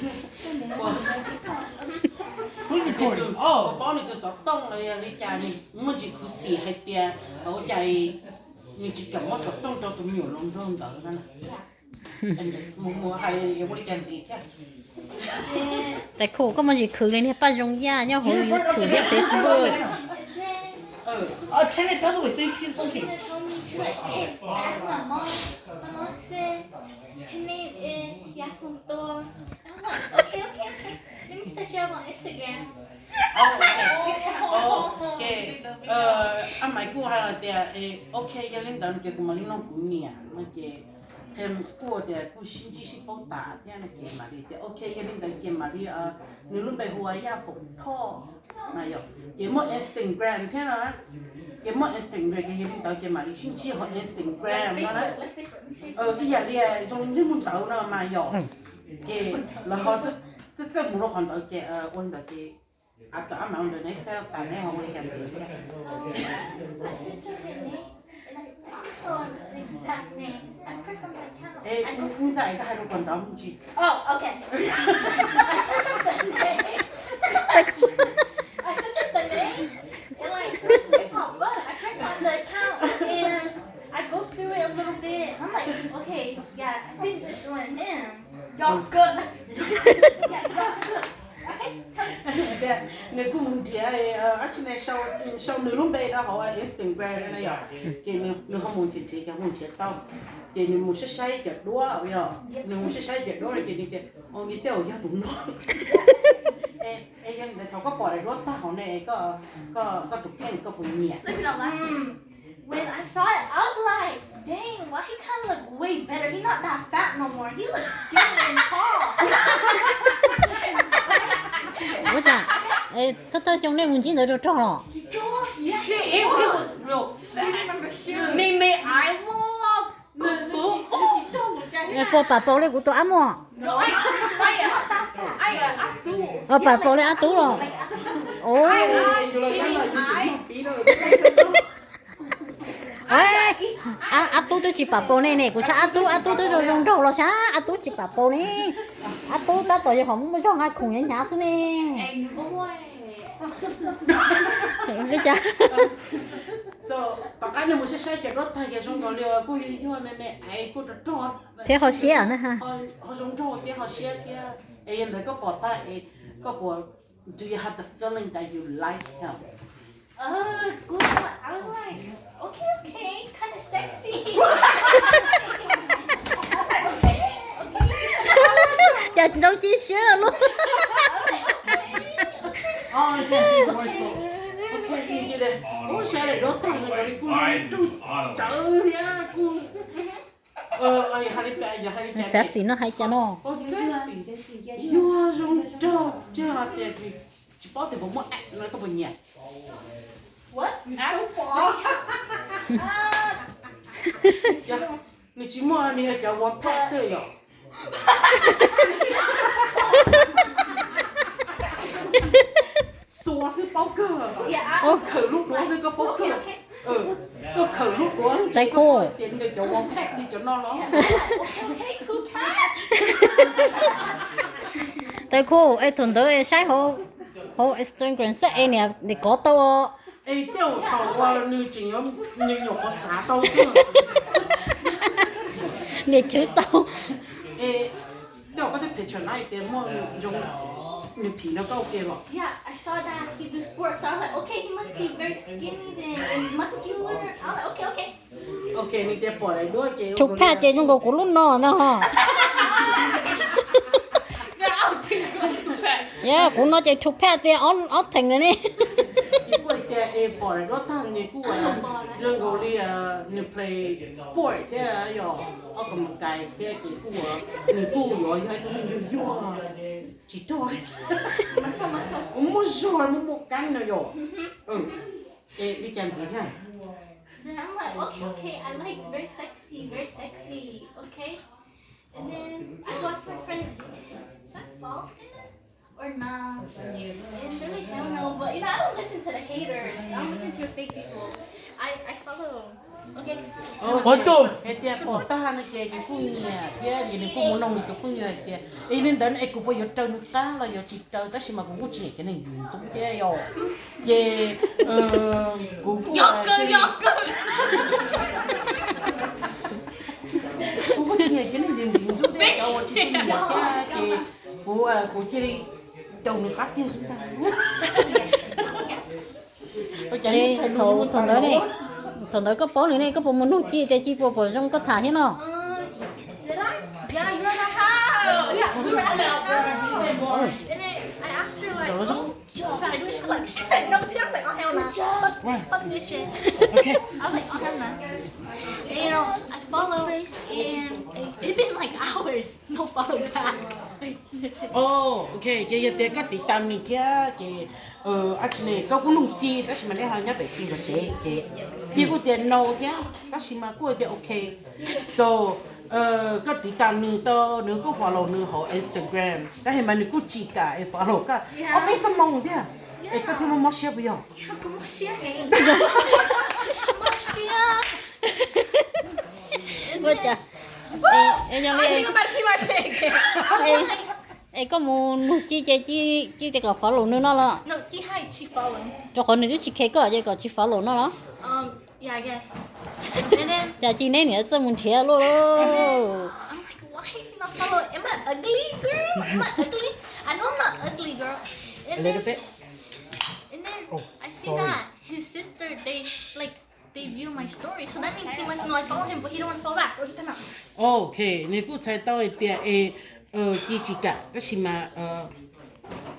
Ua, ua paub nws tus xov tooj los yog li cas, nws muaj ntsis khuv xim hais tias ua cas nws tsis kam muab xov tooj rau tus me nyuam hluas nraug ntawd na. Mus mus hais ua li cas ntxiv thiab. Tais Khu, koj muaj ntsis khwv li niag Paj Zoo Yaj nyob hauv YouTube thiab Facebook. Trina told me, she, she told me, hey, ask my mom. My mom said her name is Yafun Thor. I'm like, okay, okay, okay. Let me search you up on Instagram. Ces Ab Maiv kuj hais tias, ok, yog li ntawd ces kuv mam li nug kuv niam no ces kuj tias kuj sib ntsib sib paub tas thiab no ces mam li tias, ok, yog li ntawd ces mam li, nws lub npe hu ua Yaj Foom Thoj na yom. Ces muaj Instagram thiab no, ces muaj Instagram ces yog li ntawd ces mam li sib ntsib hauv Instagram no na. Ib yam li zoo li ntsej muag ntawd no mas yom. Ces lawv ho txawj txawj mus rau qhov ntawd ces ua li ntawd ces, a, tom Ab Maiv ua ntawd neb saib tas neb ho ua li cas ntxiv thiab. Ntxhais, koj hais rau kom nrov me ntsis. Nws kuj mus nrhiav, ab tsi ne, sau nws lub npe rau hauv Instagram na yom. Ces nws ho mus nrhiav nrhiav, mus nrhiav tau. Ces nws mus saib saib cov duab yom, nws mus saib saib cov duab no ces nws tias, o, nws tej zaum yog tus no. Es yog li ntawd thaum koj pom daim duab tag hauv ne, koj tus kheej koj puas nyiam? When I saw it, I was like, dang, why he kind of look way better? He not that fat no more. He looks skinny and tall. Ua cas thawj thawj xyoo nej mus ntsib ntawd rog rog los? She remember Shu. Me me I love. Puas pam paus li kuv tus ab muag? Pam paus li ab tub los? Ab tub twb tsis pam paus ne ne, kuv saib ab tub, ab tub twb zoo zoo nraug los sav, ab tub tsis pam paus ne. Ab tub tab tom yog qhov muaj zog nqa khoom hnyav hnyav xwb ne. Li cas? Tom qab nws mus saib saib cov duab tag ces zoo nkaus li kuj yuag yuag me me es kuj rog rog thiab ho siab, ho zoo nraug thiab ho siab thiab. Es yog ntawd koj pom tag es koj puas, do you have the feeling that you like him? I was like, okay, okay, kind of sexy. I was like, okay, okay. Cas zoo tsis siab luaj. Ub, saib daim duab tag nws li kuj zoo nraug tsawv thiab kuj, yog hais li cas, yog hais li cas, Sexy no hais cas no? Sexy, yuag zoo nraug, yog tias tsis paub tias puas muaj app no koj puas nyiam? Nws tsis muaj, nws yog cov one pack xwb yom. Xuas xwb paub kawg, koj khawm lub duav xwb koj paub kawg. Koj khawm lub duav xwb ces koj paub tias nws yog cov one pack li cov no los. Tais Khu, es thaum ntawd saib hauv Instagram xwb es niam kov tau. Es tej zaum thaum uas nws tseem, nws nyuam qhuav xav tau xwb. Niam chwv tau. Tej zaum koj tej picture hais tias muaj zoo, nws phim rau koj ua ke los. Ok, nws tias pom daim duab ces two pack ces zoo nkaus kuv lub no no. Yog kuv no ces two pack tias ob theem lawm ne. Ces kuj tias es pom daim duab tag ces kuj zoo nkaus li nws play sport thiab yog ob kom mus kais thiab ces kuj, nws kuj yuav yog ib tug neeg yuag yuag tsis rog, muaj zog muaj muaj kab no yom. Es li cas ntxiv thiab? Or not. And really, I don't know, but you know, I don't listen to the haters. I don't listen to fake people. I, I follow. Okay. Ua tus hais tias pom tag no ces nws kuj nyiam thiab, ces nws kuj mus noog nws tus phooj ywg hais tias, es li ntawd es kuv puas yuav raws nws qab los yuav tsis raws, tab sis mas kuv kuj tsis nyiam cov neeg ntxim ntxub thiab yom. Ces kuv kuj, kuv kuj tsis nyiam cov neeg ntxim ntxub thiab, cov uas tsis phooj ywg thiab, ces kuv, kuv cia li raws nws qab kiag xwb ntag. Thaum ntawd ne, thaum ntawd koj paub nws ne, koj puas mus nug Ci tias Ci puas pom zoo koj tham thiab no? Did I? Yeah, you were at my house. Yeah, we were at my house. And then I asked her, like, oh, should I do it? She's like, she said no to. I'm like, oh, hell no. Fuck, fuck this shit. Okay. I was like, oh, hell no. And, you know, I follow, and it's been, like, hours, no follow back. Like, Oh, ok, ces yog tias koj tiv tam nws thiab ces, dab tsi ne, koj kuj nug Ci tab sis mas nej ho nyob pem Ci nkawd tsev ces Ci kuj tias no thiab tab sis mas kuj tias ok. So, koj tiv tam nws tau, nws kuj follow nws hauv Instagram tab sis mas nws kuj tsis kam es follow koj. Ob peb xuab moos thiab es koj thiaj muaj mob siab puas yog? Ua cas? Es, es yog li, es koj mus nug Ci ces Ci tias kom follow nws no los? Rau qhov nws twb tsis khe koj ces kom tsis follow no los? Cas Ci neb niam txawj mus nrhiav luaj. They view my story, so that means he must know I follow him, but he don't want to follow back. Ua li ntawd no. Ok, nws kuj txhais tau hais tias es Ci tsis kam tab sis mas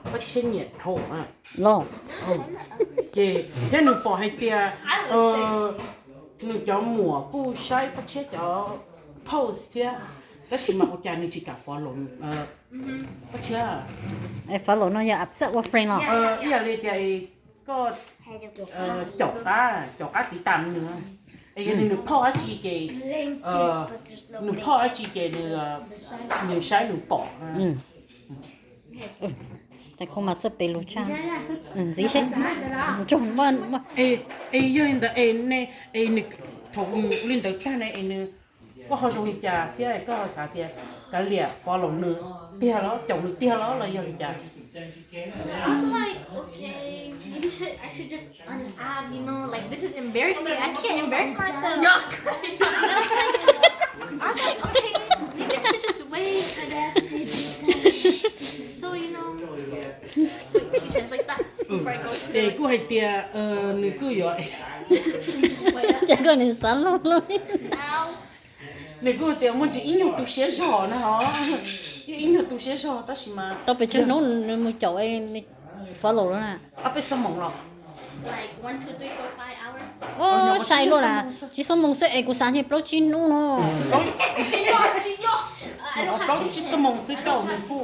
Paj Tshiab nyiam dhau na. Los, ces thiab nws pom hais tias nws cov muam kuj saib Paj Tshiab cov post thiab, tab sis mas ua cas nws tsis kam follow Paj Tshiab? Follow no yog accept ua friend los? Ib yam li tias koj caum qab, caum qab tiv tam nws, es yog nws, nws post dab tsi ces, nws post dab tsi ces nws saib nws pom. Tais kho mas txawj pem lus tshaj. Ntxiv seb. Es yog li ntawd es ne, es nws thaum li ntawd tag ne es nws, koj ho zoo li cas thiab koj ho xav tias kav liam follow nws tiag los caum nws tiag los los yog li cas? I was like, okay, maybe should, I should just unadd, you know, like, this is embarrassing. I can't embarrass myself. And I was like, I was like, okay, maybe I should just wait. So, you know, wait, she says like that before I go. Ces kuj hais tias nws kuj yuav, ces koj nws xav loj loj. Nws kuj hais tias muaj ntsis ib nyuag tu siab zog na ho, ib nyuag tu siab zog tab sis mas tau pes tsawg hnub nws mus caum follow lawm na? Ob peb xuab moos los? Sai luaj las, tsib xuab moos xwb es kuv xav ntshe plaub tsib hnub no. Plaub tsib xuab moos xwb tau nws kuj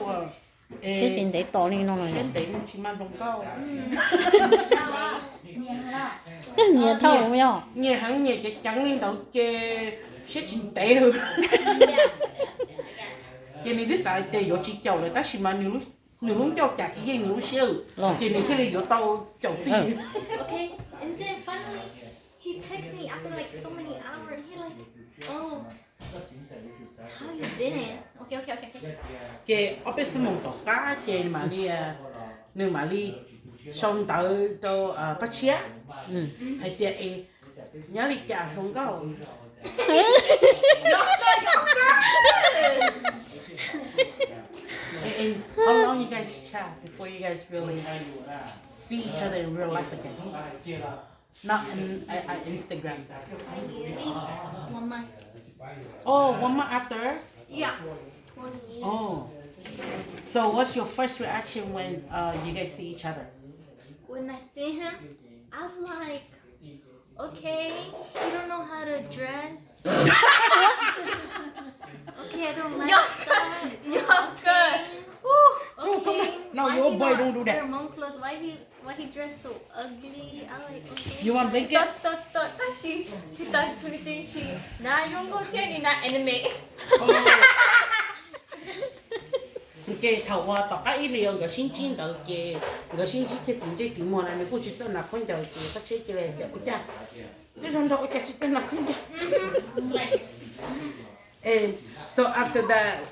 siab tsis ntev tos li no los. Siab ntev tsis mas nploos nkauj. Nyiam dhau yog. Nyiam heev nyiam ceev ceev li ntawd ces siab tsis ntev. Ces nws twb xav tias yuav tsis caum lawm tab sis mas nws lub ncauj cas tsis yeej nws lub siab, ces nws thiaj li yuav tau caum tij. Okay, and then finally he texts me after like so many hours. He like, oh, how you been? Okay, okay, okay, okay. Ces ob peb xuab moos tom qab ces mam li, nws mam li sau ntawv rau Paj Tshiab hais tias es nyob li cas hluas nkauj? And how long you guys chat before you guys really see each other in real life again? Not in, uh, uh, Instagram. One month. Oh, one month after? Yeah. Oh. So what's your first reaction when uh, you guys see each other? When I see him, I was like, okay, you don't know how to dress. Okay, I don't like that. Okay. Okay, why he not wear mom clothes? Why he, why he dress so ugly? I like, okay. You want blanket? Tab sis tsis tas txhua li tib si na, yuav nkauj thiab li na, anime. Ces thaum uas tom qab ib hlis uas nkawd sib ntsib ntawd ces nkawd sib ntsib kiag tim ntsej tim muag na, nws kuj tsis txawj hnav khaub ncaws ces Paj Tshiab cia li tias ua cas, twb zoo nraug ua cas tsis txawj hnav khaub ncaws. And so after that,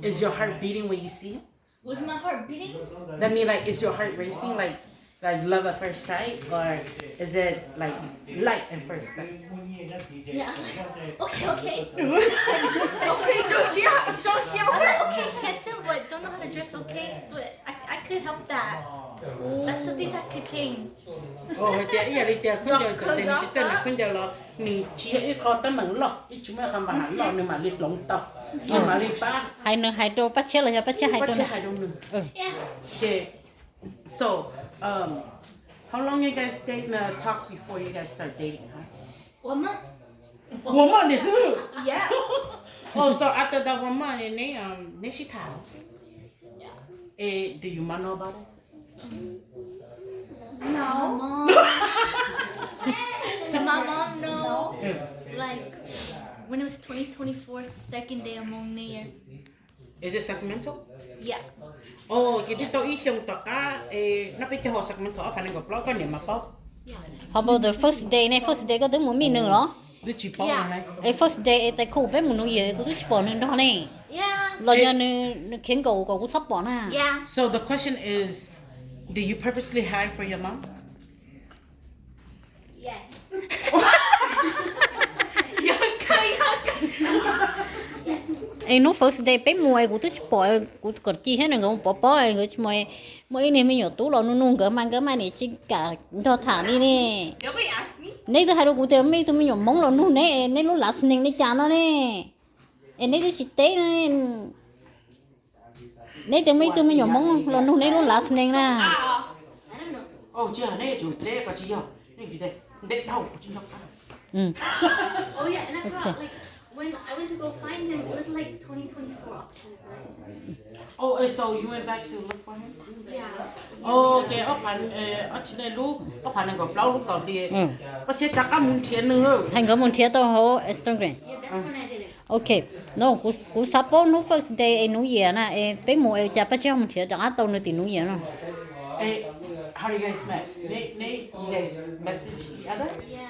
is your heart beating when you see him? Was my heart beating? That mean, like, is your heart racing, like, like love at first sight, or is it like light at first sight? Yeah, I was like, okay, okay. Okay, 就是要，就是要。 I was like, okay, handsome, but don't know how to dress, okay, but I, I could help that. That's something that could change. Ov, hais tias ib yam li tias khaub ncaws txawm tias nws tsis txawj hnav khaub ncaws los nws tsis yog ib qho teeb meem loj, ib tsis muaj ib qho npa ham loj nws mam li hloov tau, nws mam li pab. Hais nws hais rau Paj Tshiab los yog Paj Tshiab hais rau nws? Paj Tshiab hais rau nws. Ces, so, um, how long you guys date, uh, talk before you guys start dating, huh? One month. One month, dude. Yeah. Oh, so after that one month, neb, um, neb sib tham? Yeah. Eh, do your mom know about it? No. My mom, my mom know, like, when it was twenty twenty-four, second day of Hmong New Year. Is it Sacramento? Yeah. Oh, ces twb tau ib xyoos tom qab, eh, no peb cov hauv Sacramento ob phav nees nkaum plaub koj niam mas paub. How about the first day ne? First day koj twb mus meet nws los? Twb tsis paub no ne. Es first day es tais khu peb mus New Year kuv twb tsis pom nws nrog ne. Los yog nws, nws khiav nkaum kom kuv txhob pom na. So the question is, do you purposely hide from your mom? Yes. Es hnub first day peb mus es kuv twb tsis pom, kuv kom Ci thiab nws nkawd mus pov pob es nkawd tsis mus, muaj ib niag me nyuam tub los nug nug nkawd mas nkawd mas niam tsis kam nrog tham li ne. Neb twb hais rau kuv tias muaj ib tug me nyuam Hmoob los nug neb, neb lub last name li cas no ne. Es neb twb tsis teb no. Neb tias muaj ib tug me nyuam Hmoob los nug neb lub last name na. When I went to go find him, it was like twenty twenty-four October. Oh, so you went back to look for him? Yeah. Oh, okay, ob phav, eh, ob tsis ne lub, ob phav nees nkaum plaub lub kaum hli, Paj Tshiab rov qab mus nrhiav nws. Hais nkawd mus nrhiav tau hauv Instagram. Yeah, that's when I did it. Ok, no, kuv, kuv xav paub hnub first day es New Year na, es peb mus es cas Paj Tshiab mus nrhiav rov qab tau nws tim New Year no. How do you guys met? They, they, you guys message each other? Yeah.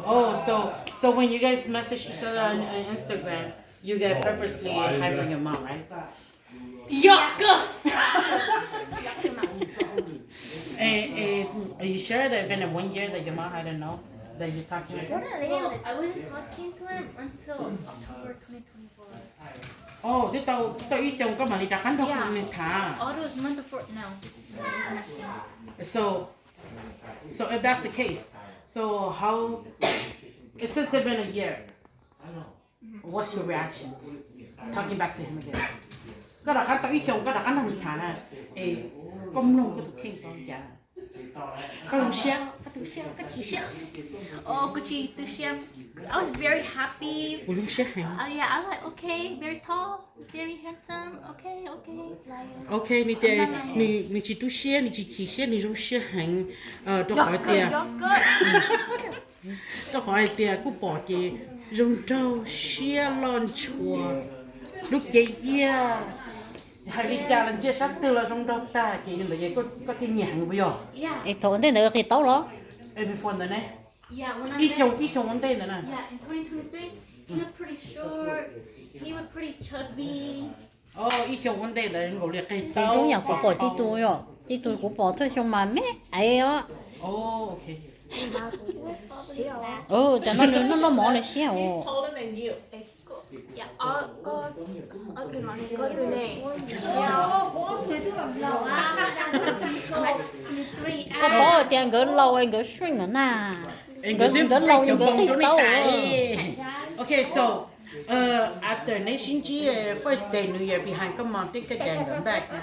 Oh, so, so when you guys message each other on, on Instagram, you guys purposely hide from your mom, right? Yog kawg. Eh, eh, are you sure that it's been a one year that your mom had to know that you're talking with her? Well, I wasn't talking to him until October twenty twenty-four. Oh, twb tau, twb tau ib xyoos koj mam li rov qab nrog nws tham. All those months before, no. So, so if that's the case, so how, since it's been a year, what's your reaction? Talking back to him again. Koj rov qab tau ib xyoos koj rov qab nrog nws tham na, es koj mloog koj tus kheej tau li cas? Koj zoo siab, koj tu siab, koj chim siab? Oh, kuv tsis tu siab. I was very happy. Kuv zoo siab heev. Oh yeah, I was like, okay, very tall, very handsome. Okay, okay, like, ok, nws tias nws, nws tsis tu siab, nws tsis chim siab, nws zoo siab heev, rau qhov tias, rau qhov hais tias kuj pom ces zoo nraug siab loj ntshua, lub cev iab, hais li cas los ntsia sab twg los zoo nraug tag ces yog ntawd ces koj thiaj nyiam heev puas yog? Es thaum ntej ntawd qis taub los? Before ntawd ne? Ib xyoo, ib xyoo ua ntej ntawd na. Ib xyoo ua ntej ntawd nkaus li qis taub. Zoo yam kuv pom tib tug yom, tib tug kuv pom thawj xyoo mas me aiv os. Cov no nws noj noj mov nws siab os. Koj paub tias nkawd laus nkawd shrink no na. Nkawd laus nkawd qis taub. Ok, so, after neb sib ntsib first day New Year behind koj mom thiab koj dad nkawd back na,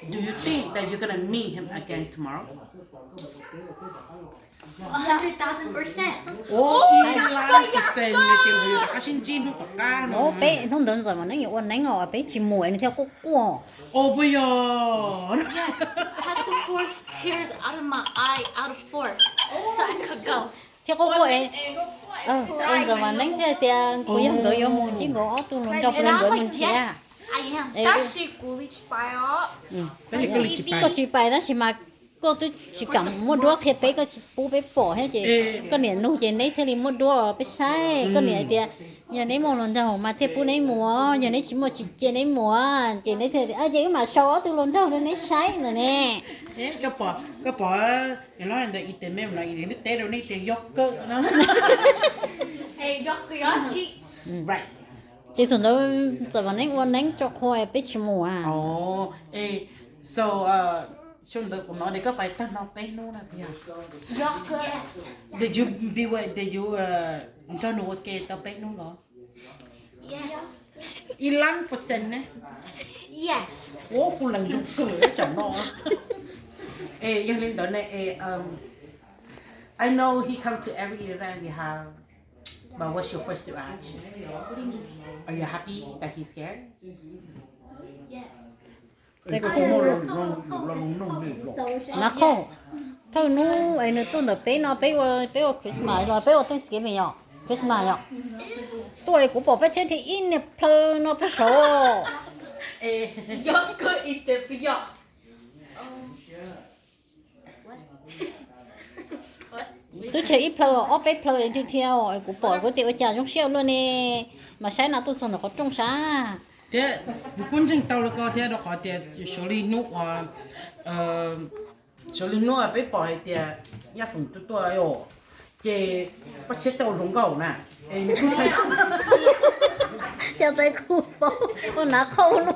do you think that you're gonna meet him again tomorrow? Ua ib lab percent nws tias nws yuav rov qab sib ntsib hnub tom qab no. Peb hnub ntawd ntxawm mas neb yuav ua neeb os, peb tsis mus nws thiaj quaj quaj. Oh, puas yog? Thiab qub qub es, es Ntxawm Vam Neeb thiaj tias kuv yog nkawd yuav mus ntsib nkawd ob tug hluas nraug, nkawd mus nrhiav. Tab sis kuv li tsis pais os. Koj tsis pais tab sis mas koj twb tsis kam muab duab qhia peb, koj tsis pub peb pom thiab ces koj niam nug ces neb thiaj li muab duab peb saib. Koj niam hais tias yog neb muaj hluas nraug mas thiaj pub neb mus, yog neb tsis muaj tsis cia neb mus. Ces neb thiaj tias ces wb mam sau ob tug hluas nraug rau neb saib no ne. Koj pom, koj pom ntawd i tes me no i tes neb teb rau nej tias yog kawg no. Ces thaum ntawd Ntxawm Vam Neeb ua neeb tso qhua peb tsis mus a. So, xyoo ntawd kuv hnov tias koj pais tag no peb hnub na. Did you be with, did you nrog nws ua ke tau peb hnub los? Ib lab percent ne? Ua kuv lees zoo kawg tsam no. Es yog li ntawd ne, es I know he come to every event we have, but what's your first reaction? Are you happy that he's here? Nav Qhoj, thawj hnub es nws tuaj ntawm peb no, peb ua, peb ua Christmas los peb ua Thanksgiving yom, Christmas yom, tuaj es kuv pom Paj Tshiab nrhiav ib niag plhaw no pag saud. Twb tshuav ib plhaw, ob peb plhaw dhia dhia, kuv pom kuv tias ua cas zoo siab ua luaj ne, mas saib no tuaj txog ntawm qhov rooj sab. Thiab kuv kuj ntseeg tau li ko thiab rau qhov tias xyov li hnub uas, xyov li hnub peb pom hais tias Yaj Foom tuaj tuaj os, ces Paj Tshiab txawj ua hluas nkauj na, es nws kuj txhais, cas tais kuv pom ua Nav Qhoj no.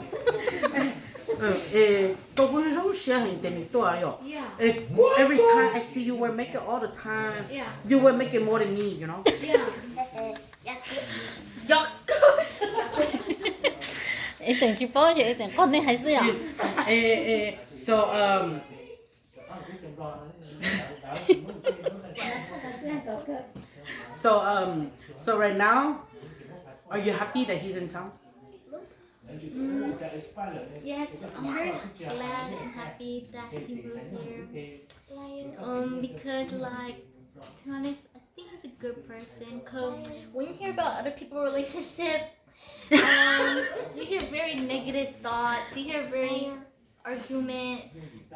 Es koj kuj zoo siab heev tias nws tuaj yom. Every time I see you were making all the time, you were making more than me, you know. Es teem tsis paub ces es teem qog nej hais xwb yom. So, um, so, um, so right now, are you happy that he's in town? Mm, yes, I'm very glad and happy that he moved here. Um, because, like, to be honest, I think he's a good person. Cause when you hear about other people's relationship, um, you hear very negative thoughts. You hear very argument,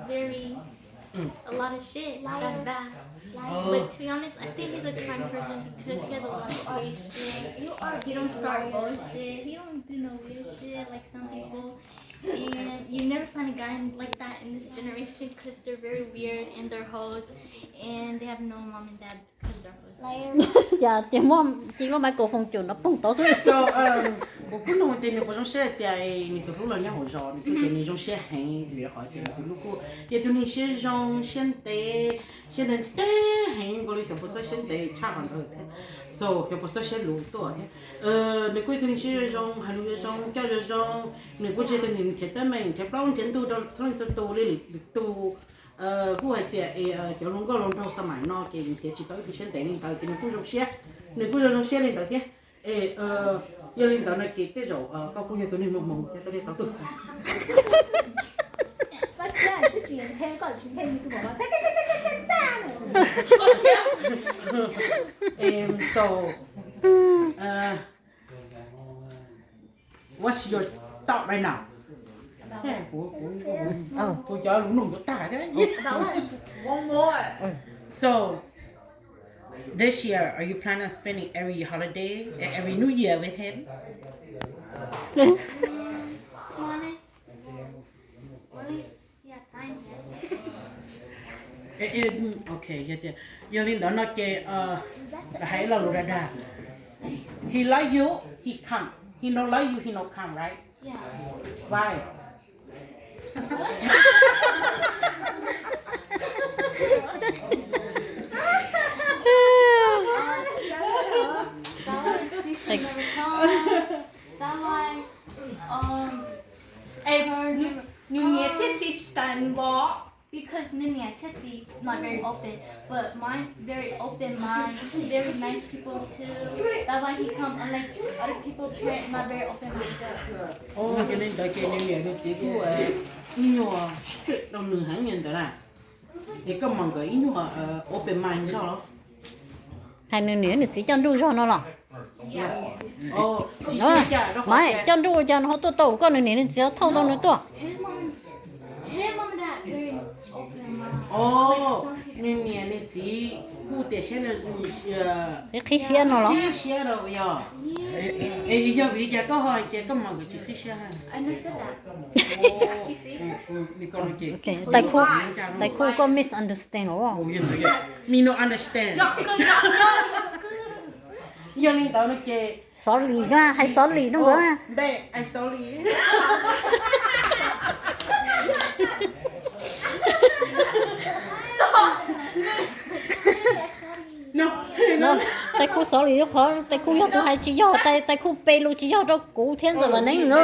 very a lot of shit. That's bad. But to be honest, I think he's a kind person because he has a lot of patience. He don't start bullshit. He don't do no weird shit like some people. And you never find a guy like that in this generation because they're very weird and they're hoes and they have no mom and dad. Cas tias muaj ci lub maiv kaus foos cum no poog tau xwb. Kuv kuj nug tias nws puas zoo siab tias nws tus hlub los nyob hauv zos, nws kuj tias nws zoo siab heev vim qhov tias nws tus hlub kuj yog tus neeg siab zoo siab ntev, siab ntev ntev heev nkaus li, xyov puas txawj siab ntev tshaj qhov ntawd thiab, xyov puas txawj siab luv tuaj thiab. Nws kuj yog tus neeg siab zoo zoo, hais lus zoo zoo, coj zoo zoo, nws kuj tsis yog tus neeg nrhiav teeb meem nrhiav plaub nrhiav ntug rau txhua leej txhua tus li lwm tus. Kuj hais tias cov hluas nkauj hluas nraug xab maim no ces nrhiav tsis tau ib tug siab ntev li ntawd ces nws kuj zoo siab, nws kuj zoo zoo siab li ntawd thiab. Es yog li ntawd no ces tej zaum koj kuj yog tus neeg muaj hmoo thiab koj thiaj tau tuaj. So, what's your thought right now? Kuv cov lus nug yuav tag thiab. So, this year, are you planning on spending every holiday and every New Year with him? Ok, yog tias, yog li ntawd no ces hais ib lo lus dag dag. He like you, he come. He no like you, he no come, right? Why? Nws niam thiab txiv tsis tas nws los. Because nws niam thiab txiv not very open, but mine very open mind, very nice people too. That's why he come, unlike other people parent not very open minded. Yog li ntawd ces nws niam nws txiv kuj ib nyuag strict rau nws heev li ntawd na. Es koj mas nkawd ib nyuag open mind nrog los? Hais nws niam nws txiv coj nruj zog no los? Mas coj nruj ua cas nws ho tuaj tau koj, nws niam nws txiv ho thauj tau nws tuaj? Nws niam nws txiv kuj tias siab, qhib siab no los? Qhib siab rau yog. Es yog vim li cas koj ho hais tias koj mom nkawd tsis qhib siab? Tais Khu, koj misunderstand los? Me no understand. Yog li ntawd no ces sorry na, hais sorry rau nkawd. Tais Khu sorry qhov Tais Khu yog tus hais tsis yog, Tais Khu pe lus tsis yog rau kuv thiab ntxawm Vam Neeb na.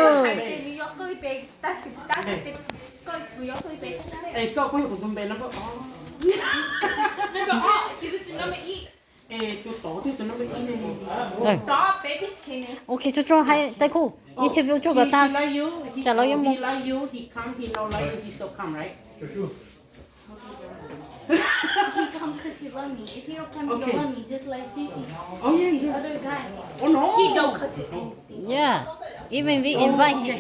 Ok, tso tso hais Tais Khu, interview tso kom tag, tsam los yuav mus. Yeah, even we invite him.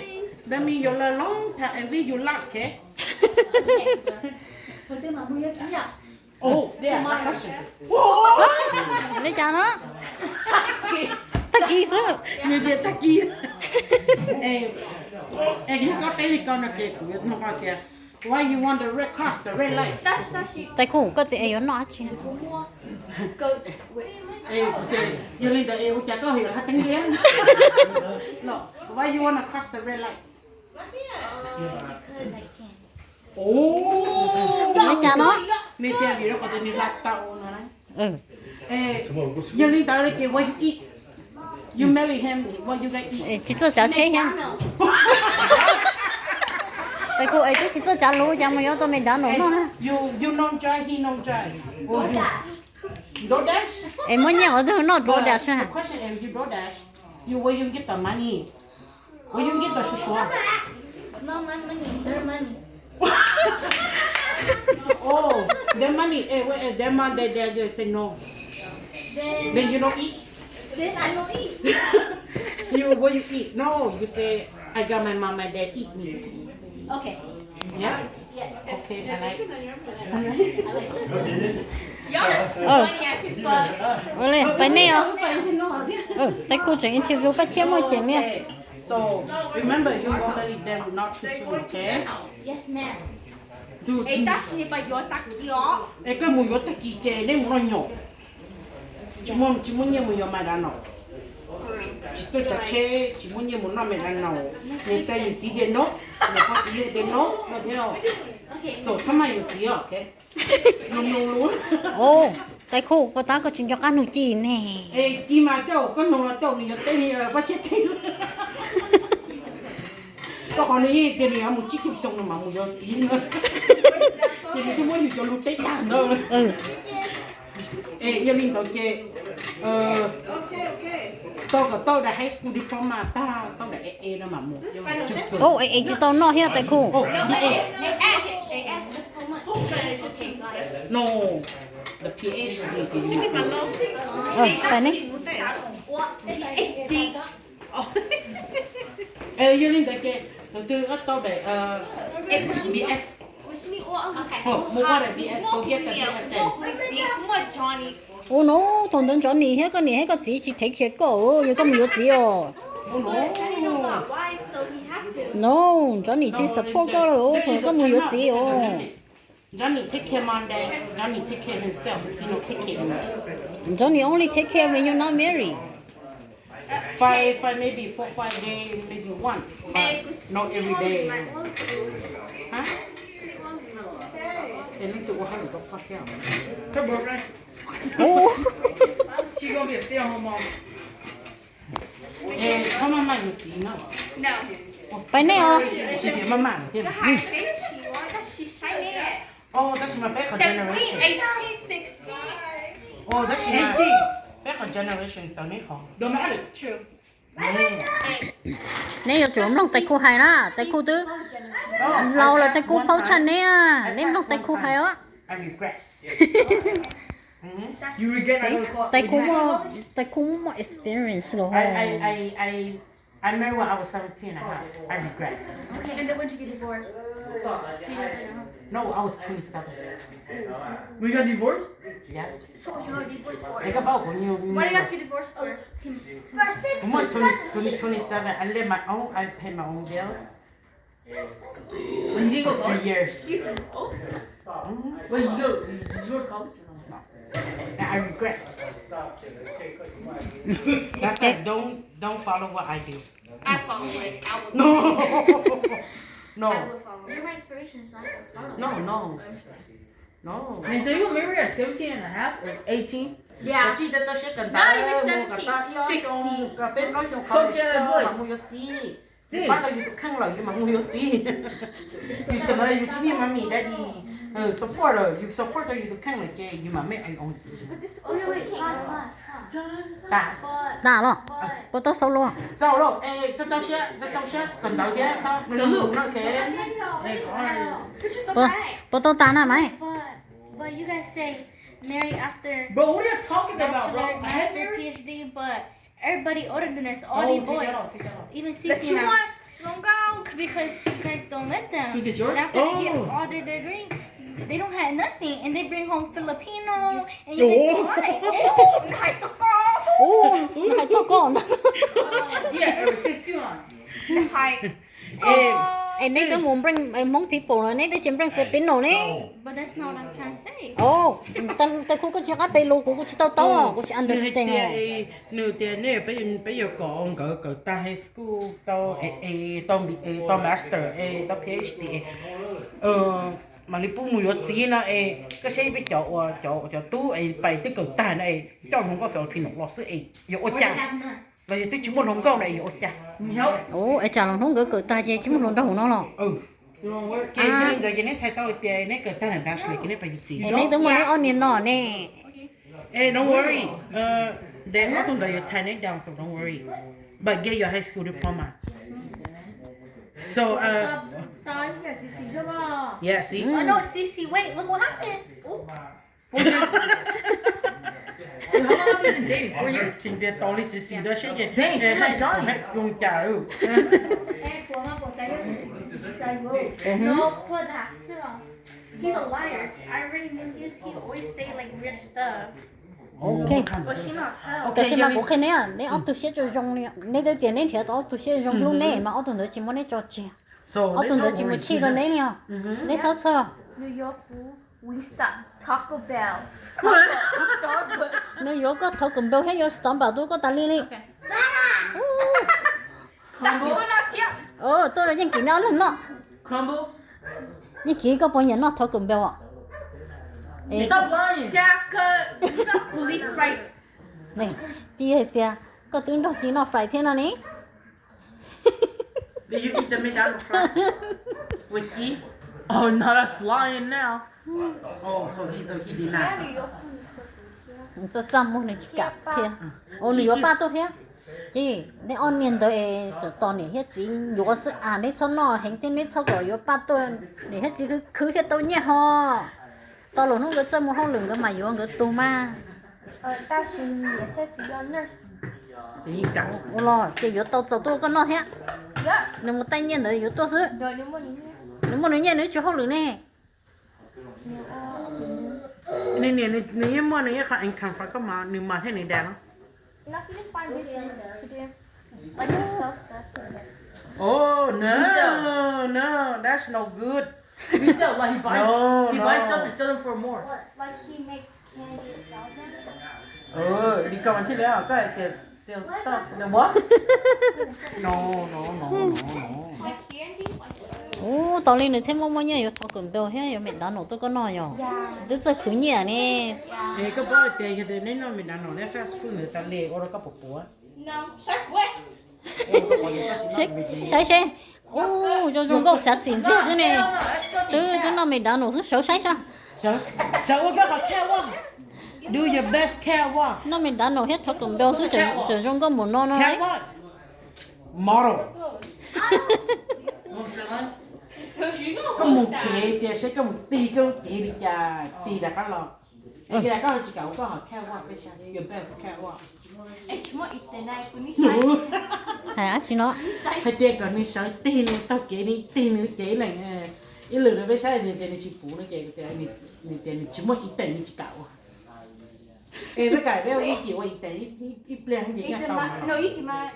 Li cas no? Tag kis xwb. Nws tias tag kis. Es yog koj teb li ko no ces kuv yuav nug koj tias, why you want the red cross, the red light? Tais Khu, koj tias es yuav noj dab tsi? Yog li ntawd es ua cas koj yuav hla teeb liab? Why you wanna cross the red light? Li cas no? Nws tias vim rau qhov tias nws hla tau no na. Yog li ntawd ces what you eat? You marry him, what you gonna eat? Tsis txawj tsav tsheb thiab. Tais Khu es twb tsis txawj tsav lus, cas mus yuav tau McDonald noj na? You noj drive, he noj drive. DoorDash? Es muab nyiaj ua twg noj DoorDash? The question is, you DoorDash, you, where you get the money? Where you get the susuav? Oh, their money. Eh, wait, eh, their mom, they, they, they say no. Then you don't eat? Then I don't eat. You, what you eat? No, you say, I got my mom, my dad eat me. Okay. Yeah? Yeah. Okay, I like. Ua li, pais nej os. Tais Khu tseem interview Paj Tshiab muaj ceem li. So, remember, you normally them not too soon, okay? Yes, ma'am. Dude, es koj mus yuav tag kis ces nej mus noj nyom. Tsis muaj, tsis muaj nyiaj mus yuav McDonald. Tsis txawj tsav tsheb, tsis muaj nyiaj mus noj McDonald. Niam tais yawm txiv tias no, niam pog txiv yawg tias no, no thiab. So, txhob maj yuav txiv, okay? Tais Khu, koj tab koj tsis nco qab nug Ci ne. Ci mas tej zaum koj nug los tej zaum nws yuav teb li Paj Tshiab teb. Rau qhov nws yeej tias nws yuav mus tsib caug xyoo no mas mus yuav txiv na. Ces nws twb muab yus cov lus teb tag ntawd. Es yog li ntawd ces tau kom tau daim high school diploma tag, tau daim A A no mam mus. Ua A A tsis tau noj thiab Tais Khu. No, the PhD. Tais ne. Yog li ntawd ces tus twg tau daim BS, move on to BS, go get the BSN. Ua no, thaum ntawd Johnny thiab koj niam thiab koj txiv tsis thev khiav koj, yog koj mus yuav txiv os. No, Johnny tsis support koj, thaum koj mus yuav txiv os. Johnny take care mom, dad. Johnny take care himself. He don't take care you. Johnny only take care when you not married. Five, five, maybe four, five day, maybe one, but not every day. Huh? Ua hauj lwm rau koj thiab. Tsis maj maj yuav txiv no. Pais nej os. Tsis maj maj thiab. Tab sis mas peb qhov generation, tab sis mas peb qhov generation txawv neb qhov. Neb yuav tsum mloog Tais Khu hais na, Tais Khu twb laus lawm, Tais Khu paub tshaj neb, neb mloog Tais Khu hais os. You regret not going to college? Tais Khoo muaj, Tais Khoo muaj experience los. I, I, I, I, I married when I was seventeen and a half. I regret. Okay, and then when did you get divorced? So you guys didn't know? No, I was twenty-seven. We got divorced? Yeah. So you got divorced for? Why do you guys get divorced for? Kuv muaj twenty, twenty, twenty-seven. I live my own, I pay my own bill. Wait, you didn't go college? Three years. He's old. Wait, you go, did you go to college or no? No. And I regret. That's why don't, don't follow what I do. I follow it. I will. No. No. I will follow. You're my inspiration, so I will follow. No, no. No. And so you were married at seventeen and a half or eighteen? Yeah. Not even seventeen. Sixteen. Fuck yeah, boy. Yus pab tau yus tus kheej lawm yus mam mus yuav txiv. Yus txawm yus tsis need mommy daddy support, yus support tau yus tus kheej lawm ces yus mam make your own decision. Tas los, puas tau xaus los? Xaus los, es tau tau siab, tau tau siab kawm ntawv thiab txhob mus no ke. Puas tau tas na mas? But, but you guys say marry after bachelor, master, P H D, but everybody older than us, all these boys, even Cece and I, because you guys don't let them. And after they get all their degree, they don't have nothing, and they bring home Filipino, and you guys don't like. Hais txog koj. Hais txog koj. Es neb twb mus bring Hmoob people los neb twb tsis bring Filipino ne. Tais Khoo, koj tsis qab pe lus kuv, kuv tsis tau taub, kuv tsis understand. Nws tias nej peb yuav kom nkawd kawm tag high school tau, tau B A, tau master, tau P H D, mam li pub mus yuav txiv no es koj saib peb cov uas cov tub es pais twb kawm tag no es coj hluas nkauj Filipino los xwb es yuav ua cas? Los yog twb tsis muaj hluas nkauj no es yuav ua cas? Es tsam los hnub nkawd kawm tag ces tsis muaj hluas nraug no los? Ces yog li ntawd ces neb txhais tau tias neb kawm tag lawm bachelor ces neb pais yuav txiv. Es neb twb muaj neb ob niag no ne. Hey, don't worry. They ob tug ntawd yuav tie neb down, so don't worry. But get your high school diploma. So, uh, yeah, see? Oh, no, Cece, wait, look what happened. Ooh. Wait, how long have you been dating? Four years? Tsis ntiag tau li Cece dab seb ces. Dang, she's my Johnny. Zoo cas. No, puas tas xwb. He's a liar. I already knew he, he always say like weird stuff. Ok. Tab sis mas kuv qhia neb, neb ob tug siab tso zoo li, neb twb tias neb nrhiav tau ob tug siab zoo hlub neb mas ob tug ntawd tsis muab neb tso tseg. Ob tug ntawd tsis mus chij rau neb li os. Neb txhob txhawj. New York food, Wingstop, Taco Bell, Starbucks. Nws yuav koj thov kom npau thiab yuav Starbucks tuaj koj tas li li. Tuaj los yeej kim neb ob leeg noj. Yeej kim koj puas nyiam noj thov kom npau os? Cia hais tias koj twb nrog Ci noj fries thiab no ne. Txaj txaj muag nws tsis kam thiab. Nws yuav Paj tuaj thiab. Ces neb ob niag ntawd es txawm tos niam thiab txiv yuav xwb as, neb txhob noj heev thiab neb txhob kom yuav Paj tuaj, niam thiab txiv khwv khwv thiaj tau nyiaj ho. Tau los hnub nkawd txawj mus hauj lwm nkawd mas yuav nkawd tus mas. Ua los ces yuav tau txaus tuaj koj noj thiab. Nws mus taij nyiaj ntawd yuav tuaj xwb. Nws muaj nws nyiaj nws tsis hauj lwm ne. Nws niam nws yeej muaj nws ib qho income from koj mas nws mas thiab nws dad no. Oh no, no, that's no good. He sells, like, he buys, no, he buys stuff and sells them for more. Like, he makes candy and sells them? Đi coi thiab, koj hais tias sell stuff, the what? No, no, no, no, no. Like candy, like. Ub, tau li nws thiaj muaj muaj nyiaj yuav thov kawm npau thiab yuav McDonald tuaj koj noj yog. Twb txawj khwv nyiaj ne. Es koj paub tias yog tias neb noj McDonald neb fast food nws tas li ua rau koj puas puav? Saib seb. Ub, zoo zoo nkauj xav xim ntxiag xwb ne. Twb twb noj McDonald xwb, sawv saib saib. Sawv ua koj qhov catwalk. Do your best catwalk. Noj McDonald thiab thov kawm npau xwb tseem zoo nkauj mus no no. Catwalk. Model. Koj mus kev tias seb koj mus tig koj lub cev li cas tig rov qab los. Koj tsis kam ua koj ho catwalk peb saib, your best catwalk. Hais dab tsi no? Hais tias kom nws sawv tig nws taug kev, nws tig nws cev leej. Ib lwm no peb saib nws tias nws tsis puv no ces nws tias nws tsis muaj ib teem nws tsis kam ua. Es peb kam peb ua ib chim ua ib teem ib pliag ces nyob tau mas.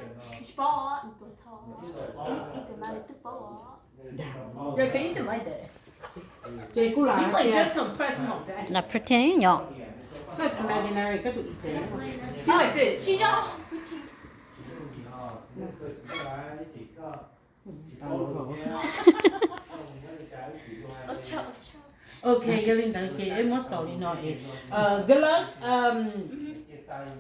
Ces kuj lam tias, koj imaginary koj tus ib teem. Ok, yog li ntawd ces peb muab xaus li no es, good luck,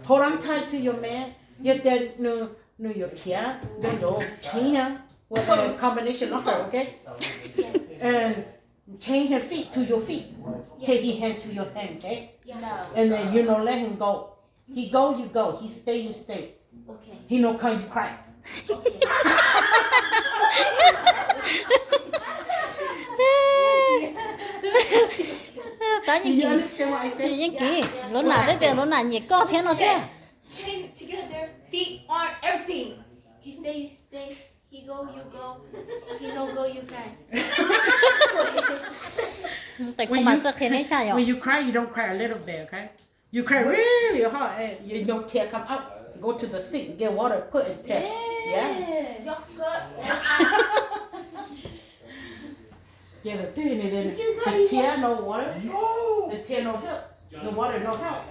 hold on tight to your man. Yog tias nws yuav khiav nrov nrov, change his, with a combination of her, ok? And change his feet to your feet, change his hand to your hand, ok? And then you know, let him go. He go, you go. He stay, you stay. He no come, you cry. Tab yeej kis, yeej kis, lub nam twb tias lub nam nyiam koj thiab no thiab. Chain together, feet, arm, everything. He stay, you stay. He go, you go. He no go, you cry. Tais Khoo mas txawj qhia neb tshaj yom. When you cry, you don't cry a little bit, okay? You cry really hard, and you know, tear come out. Go to the sink, get water, put and tear. Yeah. Ces the tear no water, the tear no help, the water no help.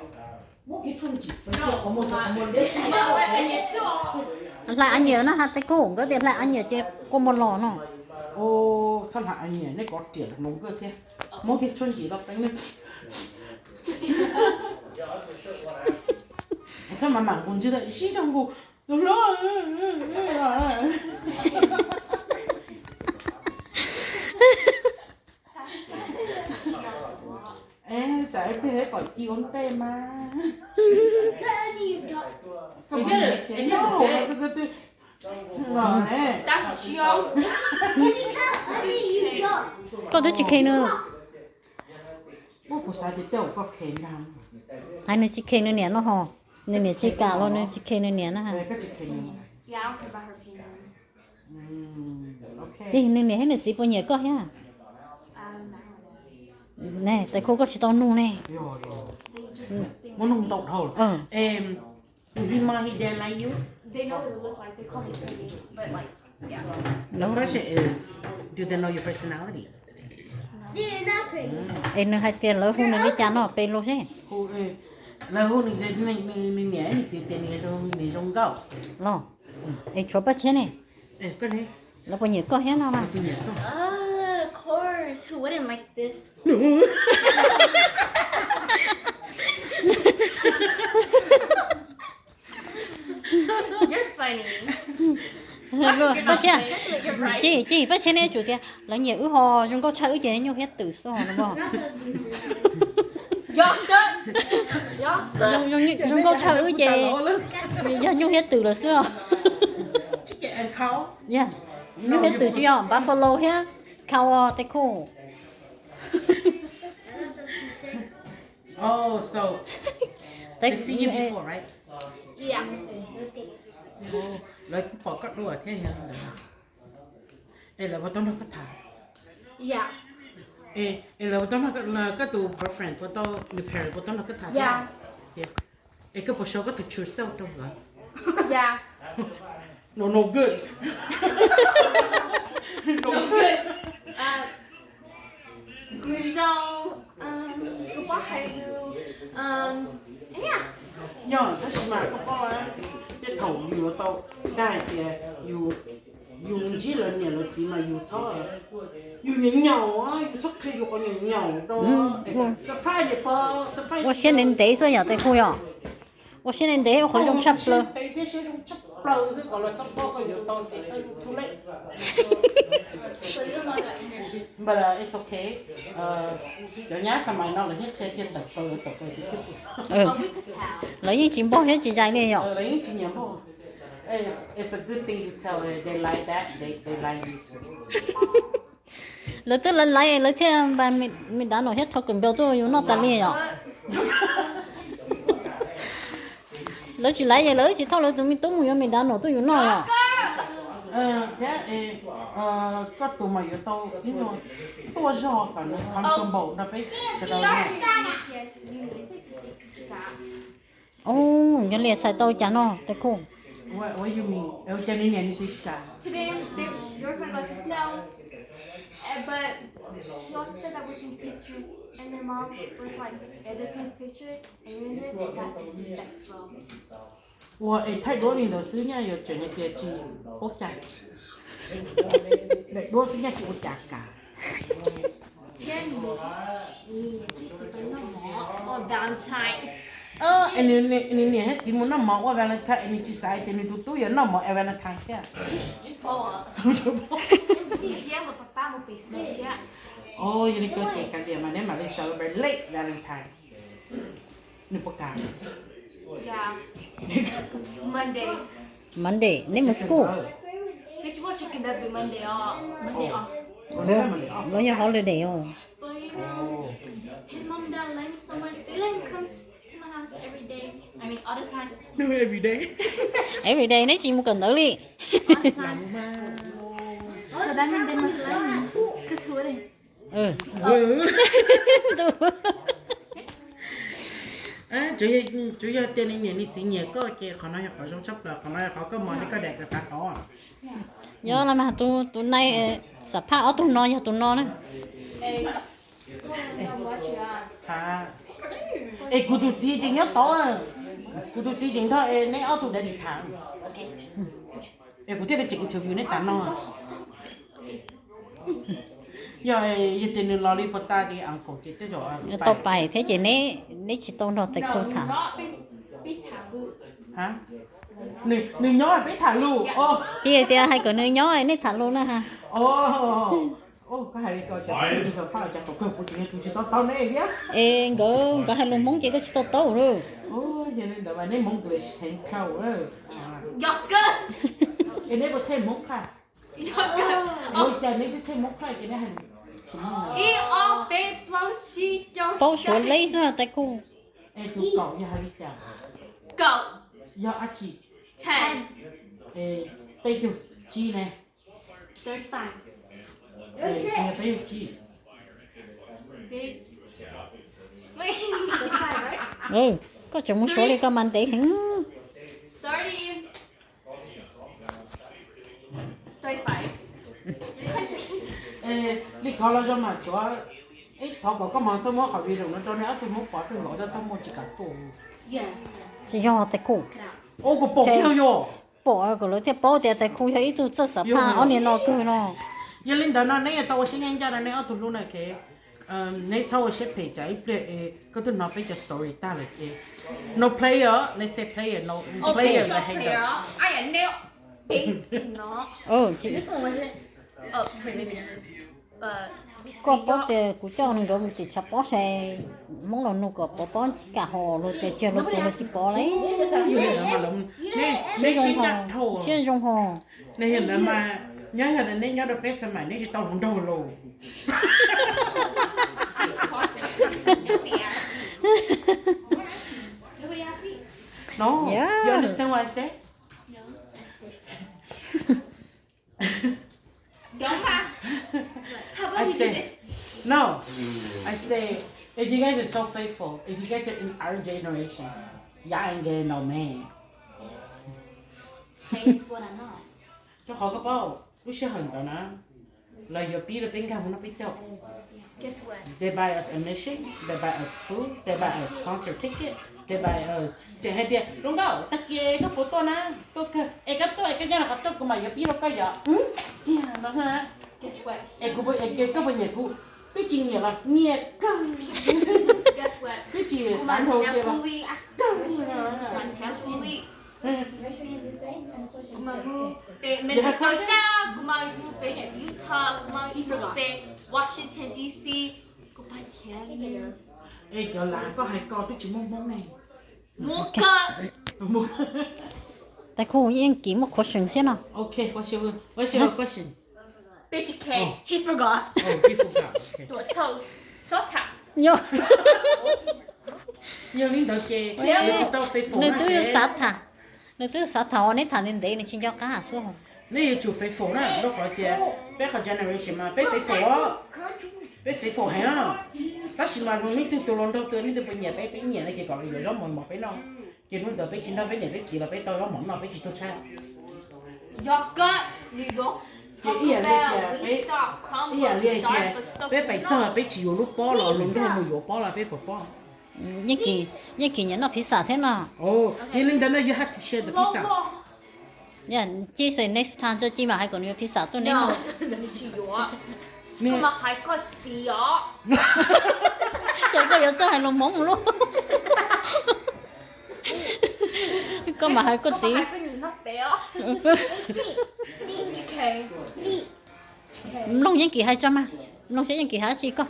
Hlais a nyiam na ha, Tais Khoo nkawd tias hlais a nyiam ces kua muag los no. Txhob hlais a nyiam, nej kov riam no nkawd thiab. Muab kiag tshuaj ntsim los peev nej. Txhob mam mam nqus ntswg sib zog nqus. Tsam ib pliag pom ci ua ntej mas. Koj twb tsis khe nws. Kuv xav tias tej uas koj khe ntag. Hais nws tsis khe nws niam no ho. Nws niam tsis kam los nws tsis khe nws niam na. Ces nws niam thiab nws txiv puas nyiam koj thiab? Ne, Tais Khoo koj tsis tau nug ne. Muab nug ntau dhau. He mom, he dad like you? The question is, do they know your personality? Es nws hais tias lawv hu nws li cas no pes lus seb. Lawv hu nws, nws niam nws txiv tias nws zoo nkauj los. Es tshuav Paj Tshiab ne, lawv puas nyiam koj thiab no mas? Paj Tshiab, ces Paj Tshiab ne, tsum tias lawv nyiam wb ho zoo nkauj tshaj wb ces nyuj hiab twm xwb ho no. Zoo nkauj tshaj wb ces yog nyuj hiab twm lawm xwb os. Nyuj hiab twm tsis yog buffalo thiab cow, Tais Khoo. Lawv pom koj dua thiab yog li ntawd. Es lawv puas tau nrog koj tham? Es lawv puas tau nrog koj tus boyfriend, puas tau, nws parent puas tau nrog koj tham thiab? Es koj puas show koj tus true self rau nkawd? No, no good. No good. Kuv zoo, kuv paub hais lus. Yog, tab sis mas koj paub, tej thaum yus tau dag hais tias yus ntsib lawv niam lawv txiv mas yus txhob, yus nyaum nyaum, yus txhob qhia yus qhov nyaum nyaum rau. Surprise niam pog, surprise. Ua siab ntev ntev xwb yom, Tais Khoo yom. Ua siab ntev ntev ua qhov zoo tshaj plaws. Ntev thiab siab zoo tshaj plaws xwb kom lawv txhob paub koj yuav tau ces too late. But it's okay. Cov nyab xas mais no lawv yeej qhia kiag tawm plaws tawm plaws. Lawv yeej tsis npog thiab tsis zais li yom. Lawv yeej tsis nyiam npog. It's a good thing you tell, they like that, they, they like you too. Lawv twb laiv laiv lawv thiaj npaj me dav no thiab thov kawm npau tuaj yus noj tas li yom. Lawv tsis laiv ces lawv tsis thauj lawv tus me tub mus yuav McDonald tuaj yus noj los? Thiab koj tus mas yuav tau ib nyuag tuaj zog kom nws comfortable nrog peb sawv daws. Yog li txhais tau cas no Tais Khub? Ua cas nws niam nws txiv tsis kam? Today, they, your friend got to snow, eh, but she also said that we can picture, and their mom was like, if they can picture it, and you're in it, that's disrespectful. Ua es thaij duab li ntawd xwb nyaj yuav tseem hais tias tsis paub cai. Daim duab xwb nyaj tsis ua cas kam. Thiab nws niam thiab txiv mus noj mov ua Valentine. Nws niam thiab txiv mus noj mov ua Valentine es nws tsis xav hais tias nws tus tub yuav noj mov ua Valentine thiab. Tsis paub. Thiab nws pab mus pem thiab. Yog li ko ces kav liam mas neb mam li celebrate late Valentine. Nws puas kam? Monday. Monday neb mus school? Neb tsis muaj tshee kis ntawd vim Monday os. Monday os. Los yog holiday os. But you know, his mom and dad love me so much. They let him come to my house every day. I mean, all the time. Every day. Every day neb tsis mus kawm ntawv li. All the time. So that means they must love me. Cause who wouldn't? Tsuas yog tias nws niam nws txiv nyiam koj ces qhov no yog qhov zoo tshaj plaws, qhov no yog qhov koj mos thiab koj dam kawg xav tau. Yog los mas tus tus nai xam phaj ob tug no yog tus no na. Es kuv tus txiv tseem nyob tod, kuv tus txiv tseem nrog es neb ob tug dam nim tham. Es kuv thiaj li tseem interview neb tas no. Yog, yog tias nws los li puas tas tias uncle ces tej zaum tau pais thiab ces neb, neb tsis tau nrog Tais Khub tham. Nws nyob peb tham lus. Ces tias hais kom nws nyob nej tham lus na ha. Koj hais li ko cas, cas kuv kawg kuv tsis yog tus tsis to taub neb thiab. Es nkawd, nkawd hais lus Hmoob ces koj tsis to taub lawm. Yog li ntawd mas neb Hmoob English heev dhau lawm. Es neb puas take Hmoob class? Ua cas neb twb take Hmoob class ces neb hais lus tsis Hmoob? Ib ob peb plaub tsib caug, paub Suav leb xwb Tais Khub. Es tus kaum yog hais li cas? Kaum yog dab tsi? Ten. Es peb caug tsib ne? Thirty-five. Yog peb caug tsib. Thirty-five, right? Koj tseem mus Suav li koj mas ntev heev. Thirty. Thirty-five. Li ko los zoo mas tsuav, thov kom koj mas txhob muab qhov video no rau nej ob tug Hmoob pom, rau nkawd txhob muaj tsis kam tuaj. Tsis yog Tais Khub. Ua kuv pom kiag yog. Pom kom lawv thiaj paub tias Tais Khub yog ib tug txawj xam phaj ob niag no kawg no. Yog li ntawd no neb yuav tau ua siab ncaj ncaj rau nej ob tug hlub na, neb txhob ua siab phem tsam ib pliag es koj twb hnov peb cov story tag lawm ces no player, let's say player, no player, no hater. Koj paub tias kuv coj nkawd mus tim tshav pob sai, Hmoob los nug kom pov pob tsis kam hos luag tias tsis yog luag tus los tsis pov li. Siab zoo ho. Nej yog ntawd mas nyob yog neb nyob rau peb xav mas neb tsis tau hluas nraug los. No, you understand what I say? I say, no, I say, if you guys are so faithful, if you guys are in our generation, y'all ain't getting no man. Rau qhov koj paub lub sij hawm ntawd na, lawv yuav pib rau peb nkag mus noj peb caug. They buy us admission, they buy us food, they buy us concert ticket, they buy us, tseem hais tias hluas nkauj tag kis koj puas tuaj na, tuaj kawg es koj tuaj es koj nyob rau qhov rooj kuv mam yuav pib rau koj yom. Kiag no na. Es kuv, es koj puas nyiam kuv? Twb tsis nyiam los nyiam kawg. Twb tsis xav nrog ces los kawg. Kuv mam mus pem Minnesota, kuv mam mus pem Utah, kuv mam mus pem Washington D C, kuv pab thiab. Es cov lav koj hais ko twb tsis muaj Hmoob ne. Muaj kawg. Tais Khub yeej kis muaj question thiab no. Ok, what's your, what's your question? Peb tsis khe, he forgot. Oh, he forgot. Ok. Tuam thaum txhob tham. Nyob. Yog li ntawd ces nws twb xav tham, nws twb xav tham uas neb tham ntev ntev nws tsis nco qab xwb. Neb yuav tsum faithful na, rau qhov tias peb qhov generation mas peb faithful, peb faithful heev os. Tab sis mas neb tug tus hluas nraug twg neb twb puas nyiam peb, peb nyiam no ces kom yuav zaub mov mov peb noj. Ces hnub ntawd peb tsis nrog peb niam peb txiv los peb tau zaub mov noj peb tsis tuag tshaib. Ces ib yam li tias peb, ib yam li tias peb pais txog peb tsis yuav lub pob los hluas nraug mus yuav pob los peb puas pob? Yeej Kis nyiam noj pizza thiab no. Yog li ntawd no you have to share the pizza. Ci say next time tso Ci mam hais kom nws yuav pizza tuaj neb noj. Ces koj yuav txawj hais lus Hmoob lub. Koj mam hais koj txiv. Mloog Yeej Kis hais tso mas, mloog saib Yeej Kis hais dab tsi koj.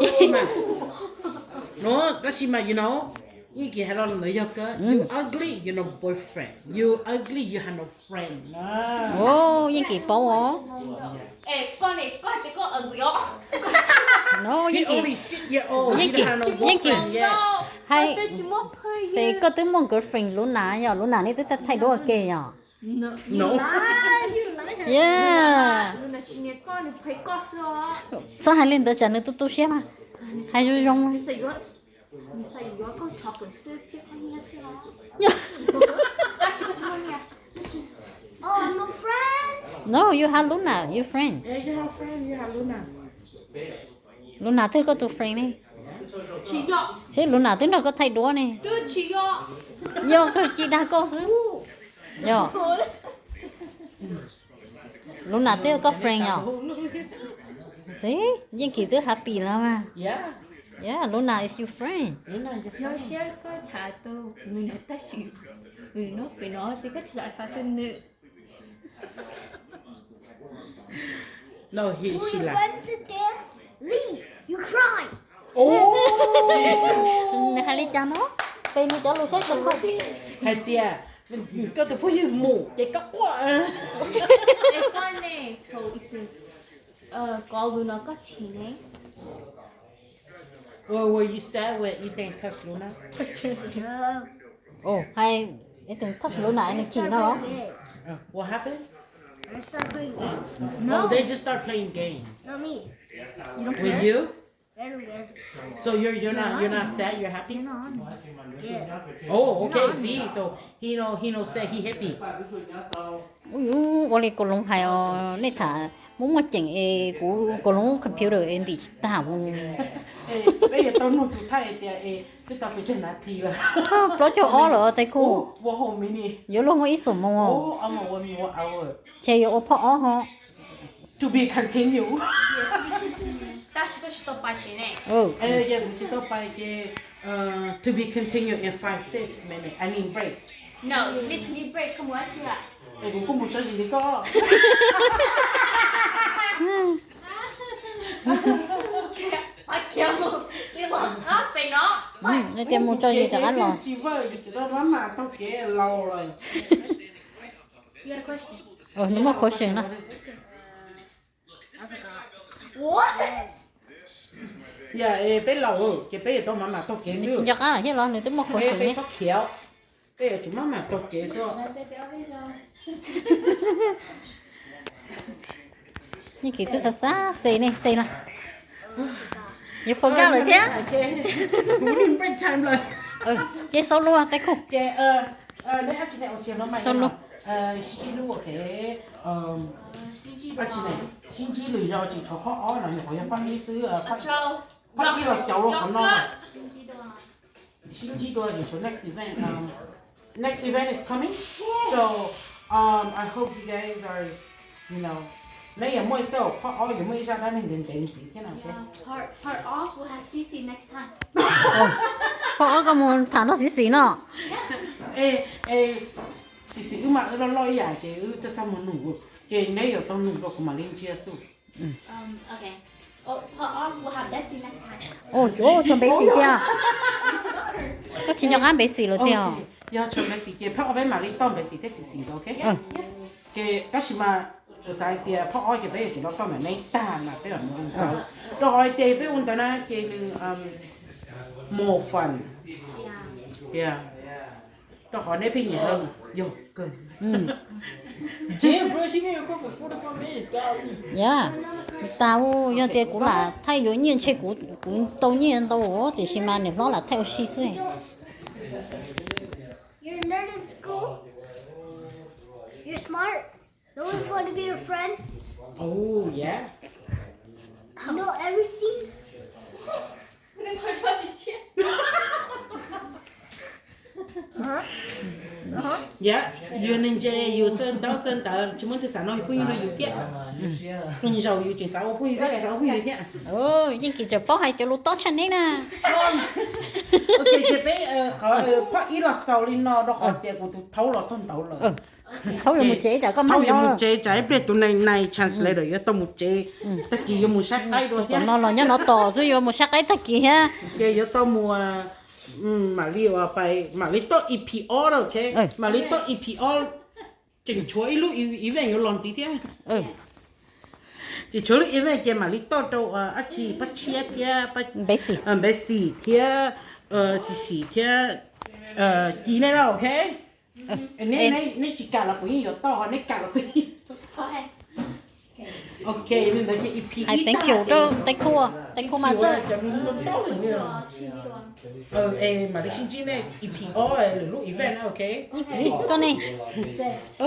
Tab sis mas, no, tab sis mas you know, Yeej Kis hais los ntawd yog kawg, you ugly, you no boyfriend, you ugly, you have no friend. Yeej Kis paub os. No, Yeej Kis, Yeej Kis hais, ces koj twb muaj girlfriend Luna yom, Luna neb twb thaij duab ua ke yom. Yeah. Txhob hais li ntawd tsam nws tu tu siab mas. Hais zoo zoo. No, you have Luna, your friend. Luna twb koj tus friend ne. Seb Luna twb nrog koj thaij duab ne. Yog kawg Ci dag koj xwb. Yog. Luna twb yog koj friend yom? Xib, Yeej Kis twb happy lawm mas. Yeah, Luna is your friend. Yog siab koj tham tau nws tab sis nws nyob pem no ces koj tsis xav tham tau nws. No, he, she laugh. Leave, you cry. Nws hais li cas no? Peb nws cov lus saib tus kho. Hais tias koj tus phooj ywg mus ces koj quaj. Koj ne, koj lus no koj chim ne. Well, were you sad when Ethan touched Luna? Oh, hais Ethan touch Luna nws chim no los? What happened? I start playing games. Oh, they just start playing games. Not me. With you? Very good. So you're you're not you're not sad, you're happy? Yeah. Oh, okay. See, so he know he know sad, he happy. Ua li Kaus Loos hais os, nej tham muaj muaj ceem es kuv Kaus Loos computer es ntim tsis tag. Peb yuav tau nug tus thaij tias es twb tau pes tsawg nas this lawm. Plaub caug ob lawm Taiv Khuj. Yuav luag muaj ib xuab moos. Ces yuav ua phoj ob ho. To be continue. Kuv tsis tau pais ces to be continue in five six minutes. I mean break. Es kuv kuj mus tso zis li koj. Tias mus tso zis rov qab los. Tsis vawj, yus tsis tau mab mam taug kev laus lawm. Nws muaj question na. Yog peb laus ces peb yuav tau mab mam taug kev xwb. Nws tsis nco qab thiab los nws twb muaj question ne. Peb txhob khiav, peb yuav tsum mab mam taug kev xwb. Yeej Kis twb xav xav xes ne, xes na. Yuav fo nkaj lawm thiab. Ces xaus lus Taiv Khuj. Xaus lus. Sib ntsib lwm zaus tsis tshuav phoj ob no, nyuam qhuav yog phoj ib xwb, phoj ib los caum rau qhov no. Sib ntsib dua tseem tshuav next event. Next event is coming, so I hope you guys are, you know, neb yuav muaj ib tug phoj ob, yuav muaj ib zaj dab neeg ntev ntev ntxiv thiab na. Phoj ob koj mus tham nrog Xib Xis no. Xib Xis wb mas wb loj loj ib yam ces wb txaj txaj muag nug, ces neb yuav tau nug rau kuv mam li ntsia xwb. Ua tsuav txog npe xis tiag. Tsis nco qab npev xim lawm tiag. Yog tshuav npev xim ces phab ob peb mam li toj npev xim thiab xim xim ntawd, ok. Ces tab sis mas kuv xav hais tias phab ob ces peb yuav tsum toj ntawm neb tag mas peb mam mus ntawd. Rau qhov tias peb ua ntawd na ces nws more fun. Rau qhov neb pheej nyiam yog kawg. Yog tas u, yog tias kuv lam thaij yuav nyiaj ntshe kuv, kuv tau nyiaj ntau tiam sis mas niam hlob lam thaij ua si xwb. You're a nerd in school. You're smart. No one's going to be your friend. Oh, yeah. You know everything. Yog yus neeg ntse yus txawj ntaub txawj ntawv tsis muaj leej twg xav noj yus phooj ywg rau yus thiab. Zaum yus tseem xav ua phooj ywg thiab tsis xav ua phooj ywg thiab. Yeej kis tseem paub hais tias lus tob tshaj neb na. Ok, ces peb qhov phab ib los xaus li no rau qhov tias kuv tus thaub los txog ntawd lawm. Thaub yuav mus tsev tsam koj, thaub yuav mus tsev tsam ib pliag tus neeg nais translator yuav tau mus tsev. Tag kis yuav mus saib qaib dua thiab no los nyob no tos xwb yuav mus saib qaib tag kis thiab. Ces yuav tau mus, mam li, mam li toj E P ob, ok. Mam li toj E P ob, tseem tshuav ib lub event yuav los ntxiv thiab. Ces tshuav lub event ces mam li toj rau dab tsi pab tshiab thiab, npev xim thiab, xim xim thiab, kis nej na, ok. Neb tsis kam los kuv yeej yuav toj, neb kam los kuv yeej. Ok, li ntawd ces E P ib tag ces Taiv Khub, Taiv Khub mas txawj. Mam li sib ntsib nej E P ob lwm lub event na, ok. Koj ne,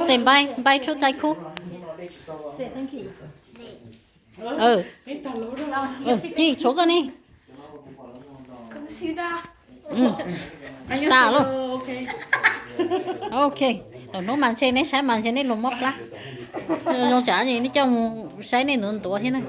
say bye bye to Taiv Khub. Tshuav koj ne. Tas lawm. Ok, lwm hnub mas ntshe neb saib mas ntshe nej los mob plab. Zoo tsam neb coj mus saib nej ntuav ntuav thiab na.